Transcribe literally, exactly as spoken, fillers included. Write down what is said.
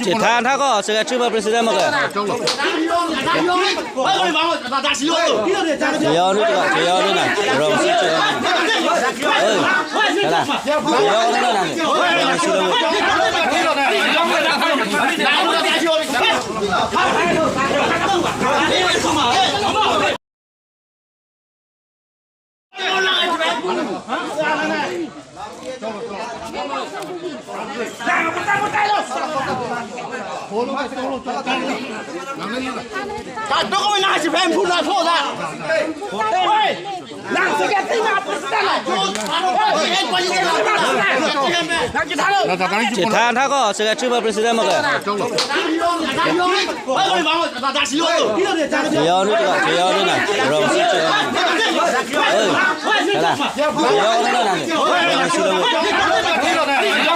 Chethan tha ko, secretary ba president ma ke? Cheyaw ni to, cheyaw ni na. Rong si cheyaw ni. Oi, hala. Cheyaw ni na. Rong si cheyaw ni. Chethan tha ko, secretary ba president ma ke? Cheyaw ni to, cheyaw ni na. Rong si cheyaw ni. Oi, hala. Cheyaw ni na. Rong si cheyaw ni.